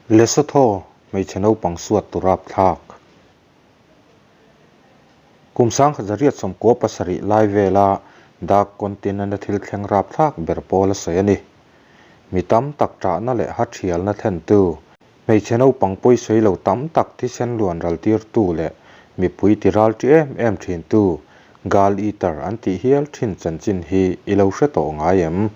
Lesotho hmeichhe naupang suat tur rapthlak. Kum 1997 lai vela Dark Continent-a thil thleng rapthlak ber pawl a sawi a ni. Mi tam tak ṭahna leh ha ṭhialna thlentu, hmeichhe naupang pawisawi lo tam tak thisen luan raltirtu leh mipui ti ral ṭi em em ṭhintu Girl Eater an tih hial ṭhin chanchin hi i lo hre tawh ngai em?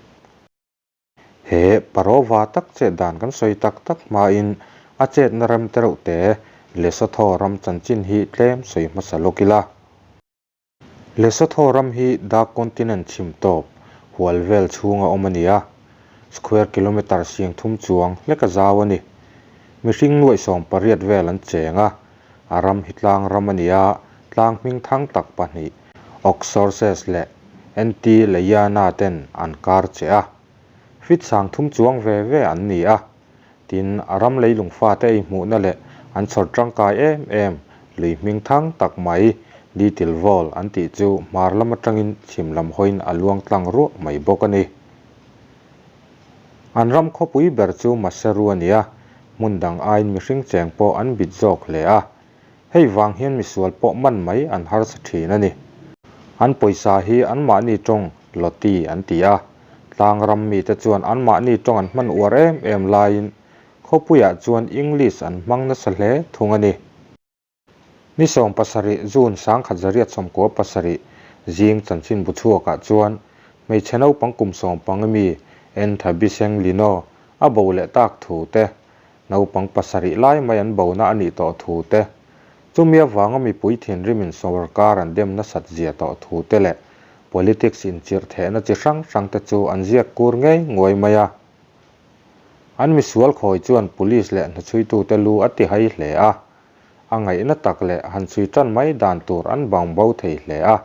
He Parova tak chet dan kan sawi tak tak hmain a chetna rem te reuh te Lesotho ram chanchin hi tlem sawi hmasa lawk ila. Lesotho ram hi Dark Continent chhim tawp hual vel chhunga awm a ni a, square kilometre 3000 chuang hlek a zau a ni. Mihring nuaih 18 vel an cheng a, a ram hi tlang ram a ni a, tlang hming thang tak pahnih Oxorses leh NT Leyana ten an kar che a. Fit 3000 chuang ve ve an ni a. Tin, a ram leilung fate ei hmuhna leh an chhawr tangkai em em lui hming thang tak mai Little Vaal an tih chu hmar lam atangin chhim lam hawiin a luang tlang ruah mai bawk a ni. An ram khawpui ber chu Maseru a ni a, hmun dang aiin mihring cheng pawh an bit zawk hle a. Hei vang hian misual pawh man mai an harsa thin a ni. An pawisa hi anmahni tawng Loti an ti a, tlang ram mite chuan anmahni tawng an hman uar em em laiin khawpuiah chuan English an hmang nasa hle thung a ni. Ni 17 June 1997 zing chanchinbu chhuakah chuan hmeichhe naupang kum 15 mi Enthabiseng Lino a bo leh tak thu te, naupang pasarih lai mai an bona a nih tawh thu te, chumi avanga mipui thinrimin sorkar an dem nasat zia tawh thu te leh politics inchirh thehna chi hrang hrang te chu an ziak kur ngei nguai mai a. An misual khawi chuan police leh hnachhuitute lu a ti hai hle a, a ngaihna tak leh han chhui tan mai dan tur an bang bo thei hle a.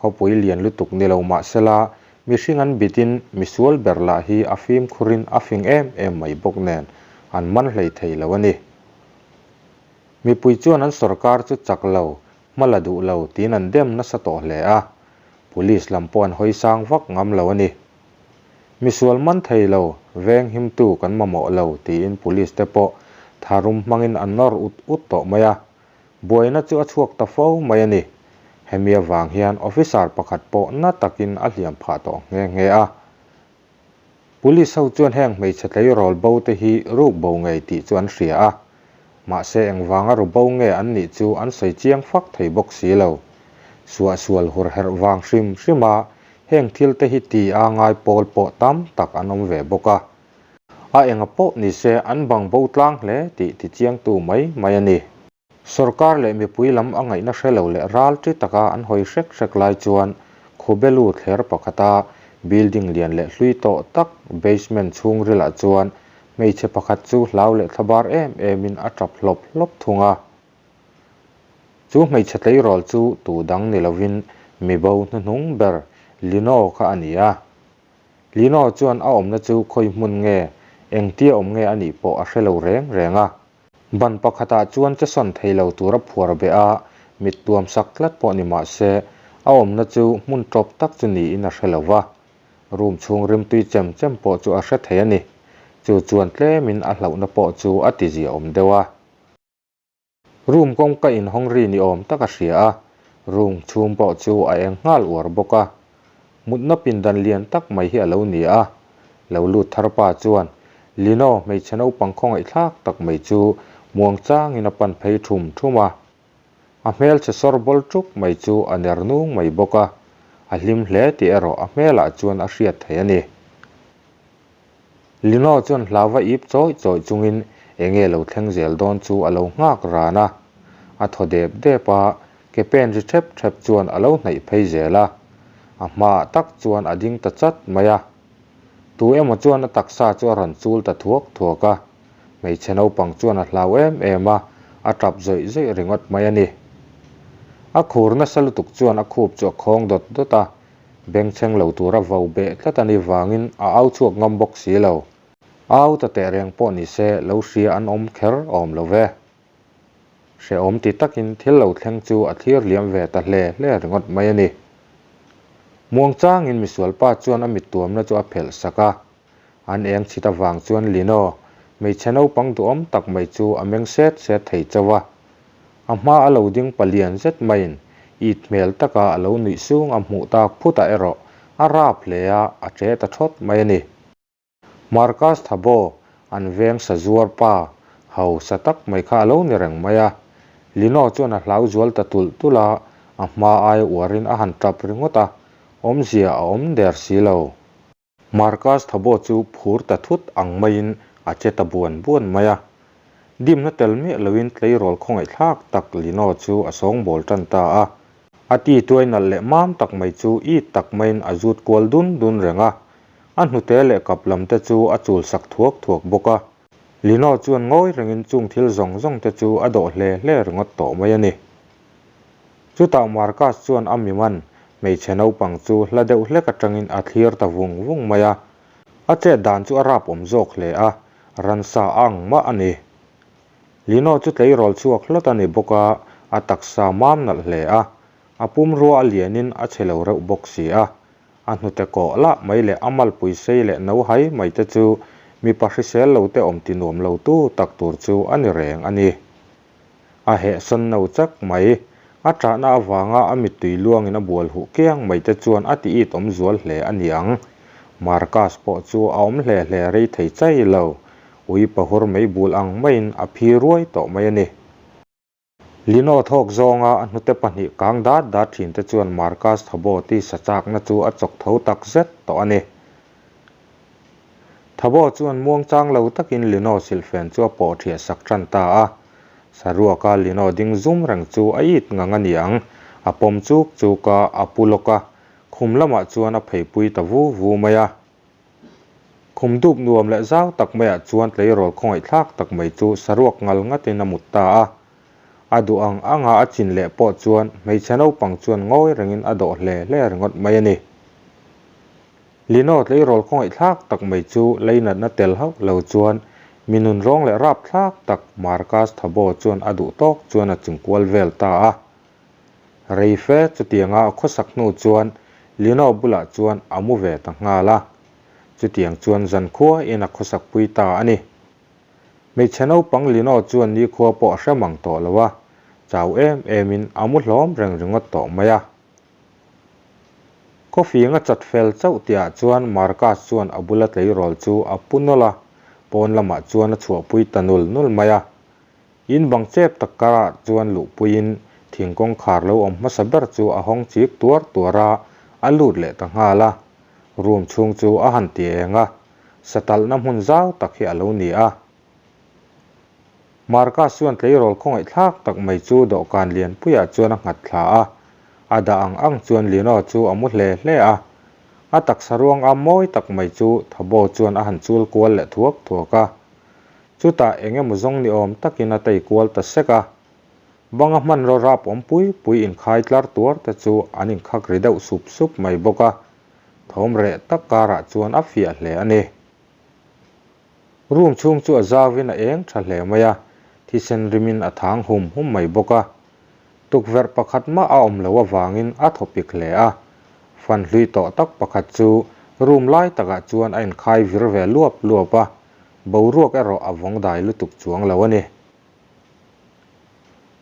Khawpui lian lutuk ni lo mah sela, mihring an bitin misual ber lah hi a fimkhurin a fing em em mai bawk nen an man hlei thei lo a ni. Mipui chuan an sorkar chu chak lo, hma la duh lo tiin an dem nasa tawh hle a, police lam pawh an hawi sang vak ngam lo a ni. Misual man thei lo, veng himtu kan mamawh lo tiin police te pawh tharum hmangin an nawr ut ut tawh mai a, buaina chu a chhuak ta fo mai a ni. Hemi avang hian officer pakhat pawh na takin a hliam phah tawh nghe nghe a. Police ho chuan heng hmeichhe tleirawl bo te hi ruk bo ngei tih chu an hria a, mahse engvanga ru bo nge an nih chu an sawi chiang fak thei bawk si lo. Suahsual hur herh vang hrim hrim a, heng thil te hi ti a ngai pawl pawh tam tak an awm ve bawk a. A enga pawh ni se an bang bo tlang hle tih ti chiangtu mai mai a ni. Sorkar leh mipui lam a ngaihna hre lo leh ral ṭi taka an hawi hrek hrek lai chuan Khubelu thler pakhata building lian leh hlui tawh tak basement chhungrilah chuan hmeichhe pakhat chu hlau leh thlabar em emin a ṭap hlawp hlawp thung a. Chu hmeichhe tleirawl chu tu dang ni lovin mibo hnuhnung ber Lino kha a ni a. Lino chuan a awmna chu khawi hmun nge, engtia awm nge a nih pawh a hre lo reng reng a. Ban pakhatah chuan che sawn thei lo tura phuar beh a, mit tuam sak tlat pawh ni mah se, a awmna chu hmun tawp tak chu niin a hre lo va. Room chhung rimtui chem chem pawh chu a hre thei a ni. Chu chuan tlemin a hlauhna pawh chu a ti ziaawm deuh a. Room kawngka inhawng ri ni awm tak a hria a, room chhung pawh chu a eng nghal uar bawk a. Mutna pindan lian tak mai hi a lo ni a. Lo lut thar pa chuan Lino hmeichhe naupang khawngaihthlak tak mai chu muang changin a pan phei thum thum a. A hmelchhe sawr bawl tuk mai chu a ner nung mai bawk a, a hlim hle tih erawh a hmelah chuan a hriat theih a ni. Lino chuan hlauva ip chawih chawih chungin enge lo thleng zel dawn chu a lo nghak ran a. A thaw dep dep a, ke pen ri thep thep chuan a lo hnaih phei zel a. A hmaah tak chuan a ding ta chat mai a. Tu emaw chuan a taksa chu a rawn chul ta thuak thuak a. Hmeichhe naupang chuan a hlau em em a, a tap zawih zawih ringawt mai a ni. A khur nasa lutuk chuan a khup chu a khawng dawt dawt a, Bengchheng lo tura vau beh tlat a nih vangin a au chhuak ngam bawk si lo. Au ta teh reng pawh ni se lo hria an awm kher awm lo ve. Hrehawm ti takin thil lo thleng chu a thlir liam ve ta hle hle ringawt mai a ni. Muangchangin misualpa chuan a mittuamna chu a phelh sak a. An eng chhit avang chuan Lino, Hmeichhe naupang duhawm tak mai chu a meng set set thei chauh a. A hma a lo ding palian zet maiin it hmel taka a lo nuih sung a hmuh tak phutah erawh a rap hle a, a ṭe ta ṭhawt mai a ni. Marcus Thabo, an veng sa zuar pa, hausa tak mai kha a lo ni reng mai a. Lino chuan a hlau zual ta tulh tulh a, a hma aia uarin a han ṭap ringawt a, awmzia a awm der si lo. Marcus Thabo chu phur ta thut ang maiin a che ta buan buan mai a. Dimna tel miah loin tleirawl khawngaihthlak tak Lino chu a sawngbawl tan ta a. A ti tuai nalh leh mam tak mai chu it tak maiin a zut kual dun dun reng a. A hnute leh kap lam te chu a chul sak thuak thuak bawk a. Lino chuan ngawi rengin chung thil zawng zawng te chu a dawh hle hle ringawt tawh mai a ni. Chutah Marcus chuan a miman hmeichhe naupang chu hla deuh hlek atangin a thlir ta vung vung mai a. A chet dan chu a rap awm zawk hle a, ransa a ang mah a ni. Lino chu tleirawl chhuak hlawt a ni bawk a, a taksa mam nalh hle a, a pumrua a lianin a chhe lo reuh bawk si a. A hnute kawh lah mai leh a malpui sei leh no hai mai te chu mipa hrisel lo te awm ti nuam lo tu tak tur chu a ni reng a ni. A hehsawn no chak mai. A ṭahna avanga a mittui luangin a bual huh kiang mai te chuan a ti it awm zual hle a ni ang. Marcus pawh chu a awm hle hle rei thei chai lo. Ui pahur mei bul ang maiin a phi ruai tawh mai a ni. Lino thawk zawnga a hnute pahnih kang dat dat ṭhin te chuan Marcus Thabo tisa chakna chu a chawk tho tak zet tawh a ni. Thabo chuan muangchang lo takin Lino silhfen chu a pawh ṭhiah sak ṭan ta a. Saruaka Lino ding zum reng chu a it ngang a ni ang, a pawm chuk chuk a, a pu lawk a, khum lamah chuan a pheipui ta vu vu mai a. Khum dup nuam leh zau tak maiah chuan tleirawl khawngaihthlak tak mai chu saruak ngal ngatin a mut ta a. A duh ang anga a chin leh pawh chuan hmeichhe naupang chuan ngawi rengin a dawh hle hle ringawt mai a ni. Lino tleirawl khawngaihthlak tak mai chu leinatna tel hauh lo chuan mi nun rawng leh rapthlak tak Marcus Thabo chuan a duh tawk chuan a chingkual vel ta a. Rei fe chutianga a khawsak hnu chuan Lino bulah chuan a mu ve ta nghal a. Chutiang chuan zankhua in a khawsak pui ta a ni. Hmeichhe naupang Lino chuan nikhua pawh a hre mang tawh lo a, chau em emin a mu hlawm reng ringawt tawh mai a. Coffee nga chat fel chauh tihah chuan Marcus chuan a bula tleirawl chu a pu nawlh a, pawn lamah chuan a chhuahpui ta nul nul mai a. In bang chep tak karah chuan luhpuiin thing kawngkhar lo awm hmasa ber chu a hawng chik tuar tuar a, a lut leh ta nghal a. Room chhung chu a han ti eng a, satalhna hmun zau tak hi a lo ni a. Marcus chuan tleirawl khawngaihthlak tak mai chu dawhkan lianpuiah chuan a nghat thla a, a dah ang ang chuan Lino chu a mu hle hle a. A taksa ruang a mawi tak mai chu Thabo chuan a han chul kual leh thuak thuak a. Chutah eng emaw zawng ni awm takin a tei kual ta sek a. Banga hmanraw rap awm pui pui inkhai tlar tuar te chu an inkhak ri deuh sup sup mai bawk a, thawm reh tak karah chuan a fiah hle a ni. Room chhung chu a zauin a eng tha hle mai a, thisen rimin a thang hum hum mai bawk a. Tukverh pakhat mah a awm loh avangin a thaw pik hle a. Fan hlui tawh tak pakhat chu room lai takah chuan a inkhai vir ve luap luap a, boruak erawh a vawng dai lutuk chuang lo a ni.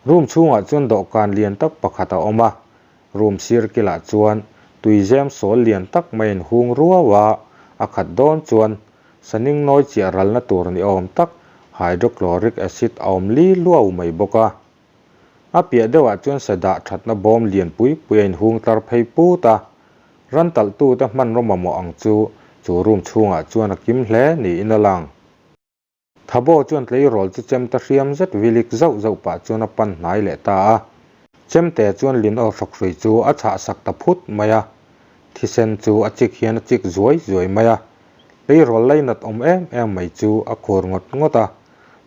Room chhungah chuan dawhkan lian tak pakhat a awm a, Room sir kilah chuan tuizem sawl lian tak mai in hung ruau a, a khat dawn chuan saning nawi chiah ralna tur ni awm tak hydrochloric acid a awm li luau mai bawk a. A piah deuhah chuan sa dah thatna bawm lian pui pui a in hung tlar phei put a, ran talhtute hmanraw mamawh ang chu chu room chhungah chuan a kim hle niin a lang. Thabo chuan tleirawl chu chemte hriam zet vilik zauh zauh pah chuan a pan hnai leh ta a. Chemte chuan Lin aw hrawkhrui chu a chhah sak ta phut mai a. Thisen chu a chik hian a chik zuai zuai mai a. Tleirawl lainat awm em em mai chu a khur ngawt ngawt a.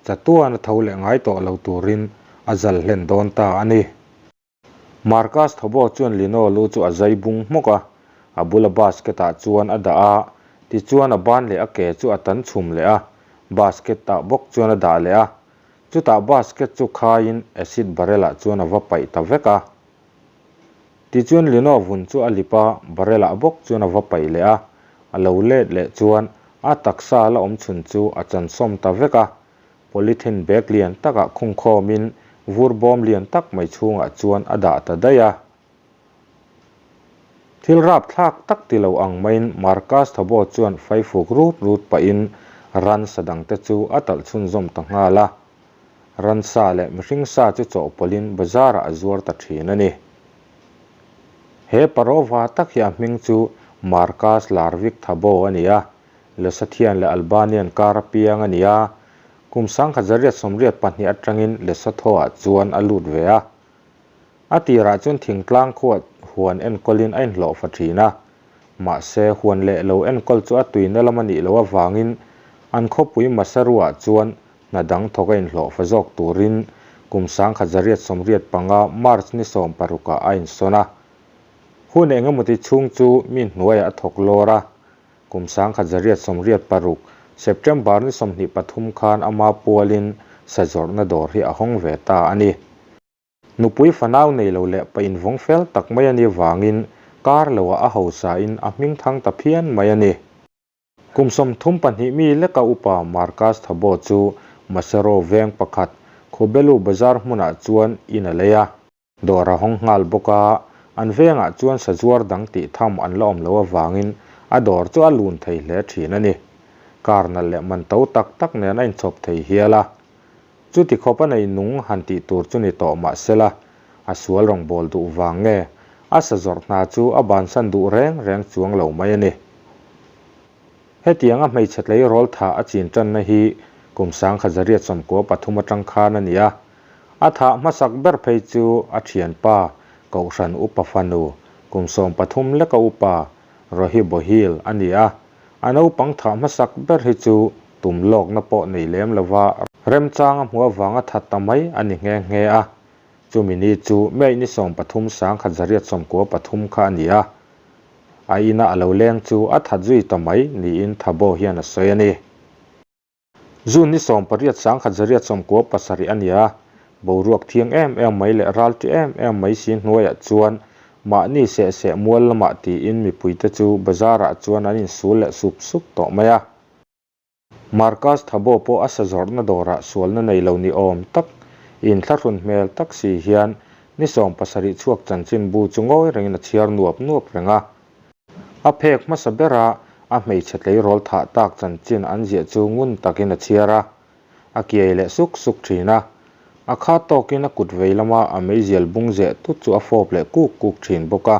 Chatuan a tho leh ngai tawh lo turin a zal hlen dawn ta a ni. Marcus Thabo chuan Lino lu chu a zai bung hmawk a, a bula basket ah chuan a dah a, tichuan a ban leh a ke chu a tan chhum leh a, basket ah bawk chuan a dah leh a, chutah basket chu khaiin acid barrel ah chuan a va paih ta vek a. Tichuan Lino vun chu a lip a, barrel ah bawk chuan a va paih leh a, a lo let leh chuan A taksa la awm chhun chu a chansawm ta vek a, polythene bag lian takah khungkhawmin vur bawm lian tak mai chhungah chuan a dah ta daih a. Thil rapthlak tak ti lo ang maiin Marcus Thabo chuan faifuk rut rut pahin ransa dangte chu a talh chhunzawm ta nghal a. Ransa leh mihring sa chu chawhpawlhin bazarah a zuar ta thin a ni. He parova tak hi a hming chu Marcus Larvik Thabo a ni a, Lesothian leh Albanian kar a piang a ni a, kum 1982 atangin Lesotho-ah chuan a lut ve a. A tirah chuan thingtlang khuah huan enkawlin a inhlawh fa thin a, mahse huan leh lo enkawl chu a tuina lam a nih loh avangin an khawpui Masaru-ah chuan hna dang thawk a inhlawh fa zawk turin kum 1985 March ni 16 ah a insawn a. Hun engemawti chhung chu mi hnuaiah a thawk lawr a, kum 1986 September ni 23 khan ama pualin sazawrhna dawr hi a hawng ve ta a ni. Nupui fanau nei lo leh pa invawng fel tak mai a nih vangin kar loah a hausain a hming thang ta phian mai a ni. Kum 32 mi leka upa Marcus Thabo chu Masero veng pakhat Khubelu bazar hmunah chuan in a lei a. Dawr a hawng nghal bawk a, an vengah chuan sazuar dang tih tham an la awm loh avangin a dawr chu a lun thei hle thin a ni. Kar nalh leh man to tak tak nen a inchhawp thei hial a. Chuti khawp a nei nung han tih tur chu ni tawh mah sela, a sual rawngbâwl duh vang nge, a sa zawrh hna chu a bansan duh reng reng chuang lo mai a ni. Hetianga hmeichhe tleirawl thah a chin tanna hi kum 1993 atang khan a ni a, a thah hmasak ber phei chu a thianpa Kohhran Upa fanu kum 13 leka upa Rohi Bohil a ni a, A naupang thah hmasak ber hi chu tum lawkna pawh nei lem lova remchang a hmuh avanga that ta mai a ni nghe nghe a. Chumi ni chu May ni 13 1993 kha a ni a. A ina a lo leng chu a that zui ta mai niin Thabo hian a sawi a ni. June ni 18 1997 a ni a, boruak thiang em em mai leh ralṭi em em mai si hnuaiah chuan mahni seh seh mual lamah tiin mipuite chu bazarah chuan an insul leh sup sup tawh mai a. Marcus Thabo pawh a sa zawrhna dawrah sualna nei lo ni awm tak, inthlahrun hmel tak si hian ni 17 chhuak chanchinbu chu ngawi rengin a chhiar nuap nuap reng a. A phek hmasa bera a hmeichhe tleirawl thah tak chanchin an ziah chu ngun takin a chhiar a, a kiai leh suk suk thin a. A khat tawkin a kut vei lama a meizial bung zeh tut chu a fawp leh kuk kuk thin bawk a.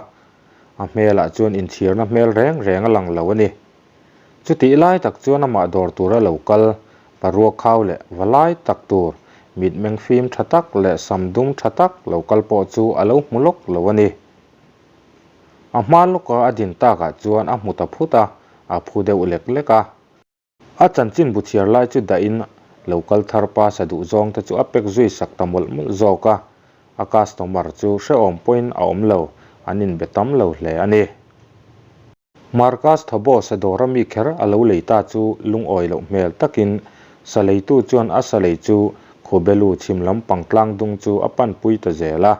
A hmelah chuan inchhirna hmel reng reng a lang lo a ni. Chutih lai tak chuan amah dawr tura lo kal, paruak khau leh va lai tak tur, mitmeng fim tha tak leh sam dum tha tak lo kal pawh chu a lo hmu lawk lo a ni. A hma lawka a din takah chuan a hmu ta phut a, a phu deuh lek lek a. A chanchin bu chhiar lai chu dahin lo kal thar pa sa duh zawng te chu a pek zui sak ta mawlh mawlh zawk a, a customer chu hrehawm pawhin a awm lo, an inbe tam lo hle a ni. Marcus Thabo sa dawra mi kher a lo lei ta chu lungawi loh hmel takin sa leitu chuan a sa lei chu Khubelu chhim lampang tlang dung chu a panpui ta zel a.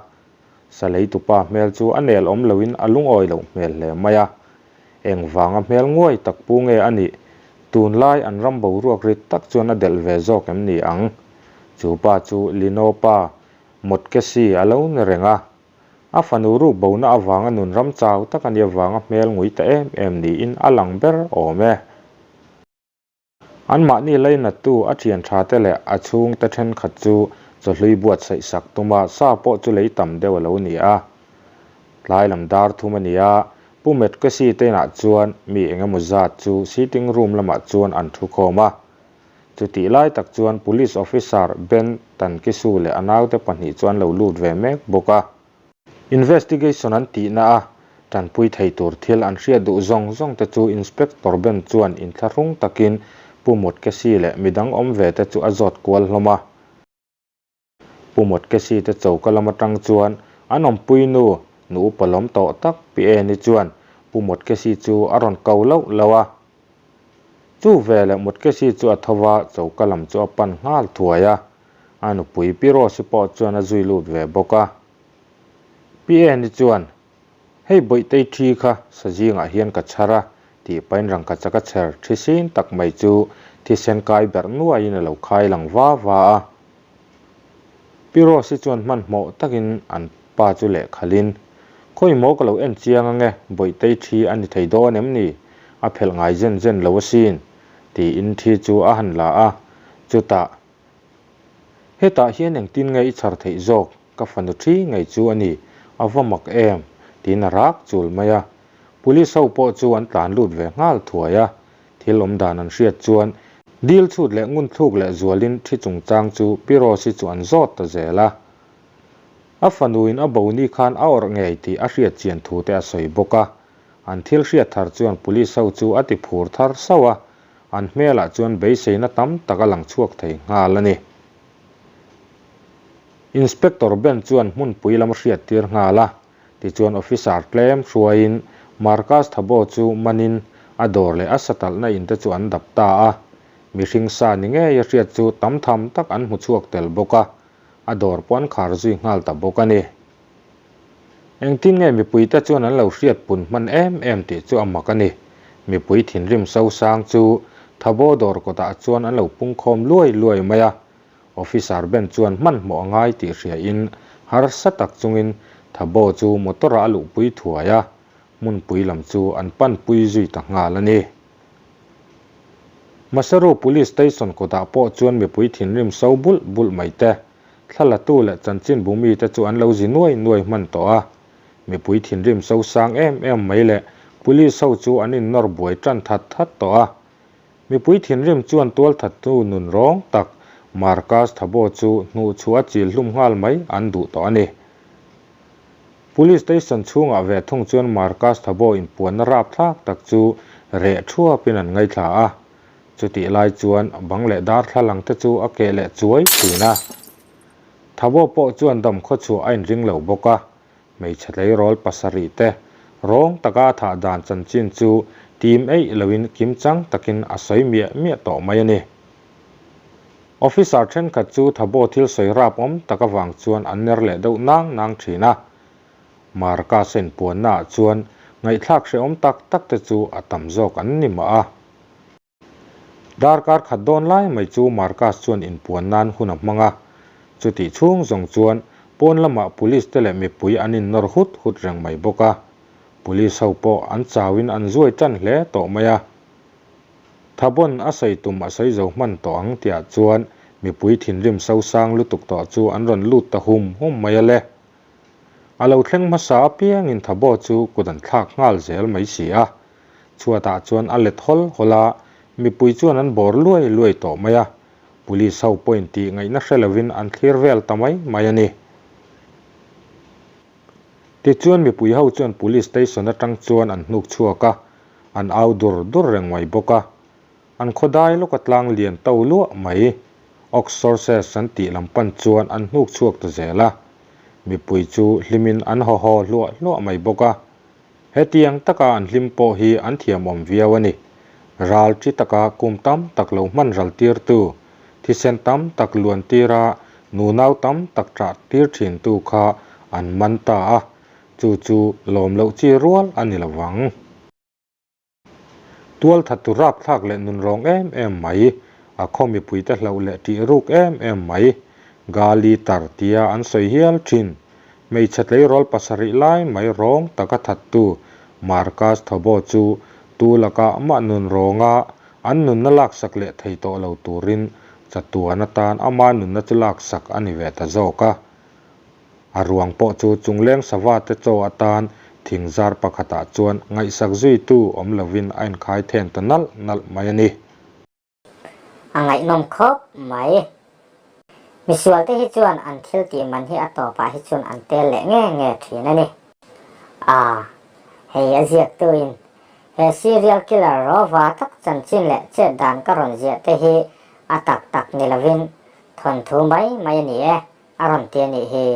Sa leitupa hmel chu a nel awm loin a lungawi loh hmel hle mai a. Engvanga hmel nguai tak pu nge a nih? Tunlai an ram boruak rit tak chuan a delh ve zawk em ni ang? Chu pa chu Lino pa Motkesi a lo ni reng a. A fanu ruk bona avanga nun ram chau tak a nih avanga hmel ngui ta em em niin a lang ber awm e. Anmahni lainattu a thian tha te leh a chhungte thenkhat chu chawhlui buatsaih sak tuma sa pawh chu lei tam deuh a lo ni a. Tlai lam dar thum a ni a, Pu Metkesi te inah chuan mi eng emaw zat chu sitting room lamah chuan an thu khawm a. Chutih lai tak chuan Police Officer Ben Tankisu leh a naute pahnih chu an lo lut ve mek bawk a. Investigation an tihna a tanpui thei tur thil an hriat duh zawng zawng te chu Inspector Ben chuan inthlahrung takin Pu Motkesi leh midang awm ve te chu a zawt kual hlawm a. Pu Motkesi te choka lam atang chuan an awmpui nu, nu upa lawm tawh tak Pi Eni chuan Pu Motkesi chu a rawn ko lauh lauh a. Chu veleh Motkesi chu a tho va, choka lam chu a pan nghal thuai a. A nupui Pi Rose-i pawh chuan a zui lut ve bawk a. Pi Eni chuan, Hei Bawihtei thi kha sa zingah hian ka chhar a, Tih pahin rangkachak a chher thi sin tak mai chu thisen kai berh nuaiin a lo khai lang va va a. Pi Rose-i chuan hmanhmawh takin an pa chu lehkhalin, Khawi maw ka lo en chiang ange, Bawihtei thi a ni thei dawn em ni? A phelh ngai zen zen lo asin, tiin thi chu a han la a. Chutah, Hetah hian engtin nge i chhar theih zawk? Ka fanu thi ngei chu a ni, a va mak em? tiin a rak chul mai a. Police ho pawh chu an tlan lut ve nghal thuai a, thil awm dan an hriat chuan dil chhut leh ngun thluk leh zualin thi chungchang chu Pi Rose-i chu an zawt ta zel a. A fanuin a bo ni khan a awrh ngei tih a hriat chian thu te a sawi bawk a. An thil hriat thar chuan Police ho chu a ti phur thar sauh a, an hmelah chuan beiseina tam tak a lang chhuak thei nghal a ni. Inspector Ben chuan hmunpui lam a hriattir nghal a, Tichuan officer tlem hruaiin Marcus Thabo chu manin a dawr leh a satalhna in te chu an dap ta a. Mihring sa ni ngei a hriat chu tam tham tak an hmu chhuak tel bawk a, a dawr pawh an khar zui nghal ta bawk a ni. Engtin nge mipuite chuan an lo hriat pun hman em em tih chu a mak a ni. Mipui thinrim sosang chu Thabo dawr kawtah chuan an lo pungkhawm luai luai mai a, Officer Ben chuan hmanhmawh a ngai tih hriain harsa tak chungin Thabo chu motor-ah a luhpui thuai a, hmunpui lam chu an panpui zui ta nghal a ni. Maseru Police Station kawtah pawh chuan mipui thinrim so bulh bulh mai te, thlalatu leh chanchinbu mite chu an lo zi nuai nuai hman tawh a. Mipui thinrim so sang em em mai leh Police ho chu an innawr buai tan that that tawh a. Mipui thinrim chuan tualthattu nun rawng tak Marcus Thabo chu hnuh chhuah a chil hlum nghal mai an duh tawh a ni. Police station chhungah ve thung chuan Marcus Thabo inpuanna rapthlak tak chu reh thuapin an ngaithla a. Chutih lai chuan bang leh darthlalang te chu a keh leh chuai thin a. Thabo pawh chuan dam khawchhuah a inring lo bawk a, Hmeichhe tleirawl pasarih te rawng taka a thah dan chanchin chu tim eih loin kimchang takin a sawi miah miah tawh mai a ni. Officer thenkhat chu Thabo thil sawi rap awm tak avang chuan an ner leh deuh nang nang thin a. Marka sen puanna ah chuan ngaihthlak hrehawm tak tak te chu a tam zawk an ni mah a. Darkar khat dawn lai mai chu Marcus chuan inpuan nan hun a hmang a, chutih chhung zawng chuan pawn lamah police te leh mipui an innawr hut hut reng mai bawk a. Police ho pawh an chauin an zuai tan hle tawh mai a. Thabawn a sawi tum a sawi zo hman tawh ang tihah chuan mipui thinrim sosang lutuk tawh chu an rawn lut ta hum hum mai a le. A lo thleng hmasa apiangin Thabaw chu kut an thlak nghal zel mai si a. Chhuatah chuan a let hawl hawl a, mipui chuan an bawr luai luai tawh mai a, Police ho pawhin tih ngaihna hre lovin an thlir vel ta mai mai a ni. Tichuan mipui ho chuan Police station atang chuan an hnuk chhuak a, an au dur dur reng mai bawk a. An khawdai lawka tlang lian to luah mai, Ox Sources an tih lam pan chuan an hnuk chhuak ta zel a. Mipui chu hlimin an haw haw hluah hluah mai bawk a. Hetiang taka an hlim pawh hi an thiamawm viau a ni. Ral chi taka kum tam tak lo hman ral tirtu, thisen tam tak luan tira nunau tam tak ṭah tir ṭhintu kha an man ta a, chu chu lawm loh chi rual a ni lo vang. Tualthattu rapthlak leh nunrawng em em mai, a khaw mipuite hlauh leh ṭih ruk em em mai, Gali tar tia an sawi hial ṭhin. Hmeichhe tleirawl pasarih lai mai rawng taka thattu Marcus Thobo chu tu lakah mah nunrawnga an nunna laksak leh thei tawh lo turin chatuan atan ama nunna chu laksak a ni ve ta zawk a. A ruang pawh chu chungleng sava te chaw atan thing zar pakhatah chuan ngaihsak zuitu awm lovin a inkhai then ta nalh nalh mai a ni. A ngaihnawm khawp mai. Misual te hi chuan an thil tih man hi a tawpah hi chuan an tel leh nge nge thin a ni. A, hei a ziaktuin he serial killer rawva tak chanchin leh chet dan ka rawn ziah te hi a tak tak ni lovin thawnthu mai mai a ni e. A rawn ti a nih hi.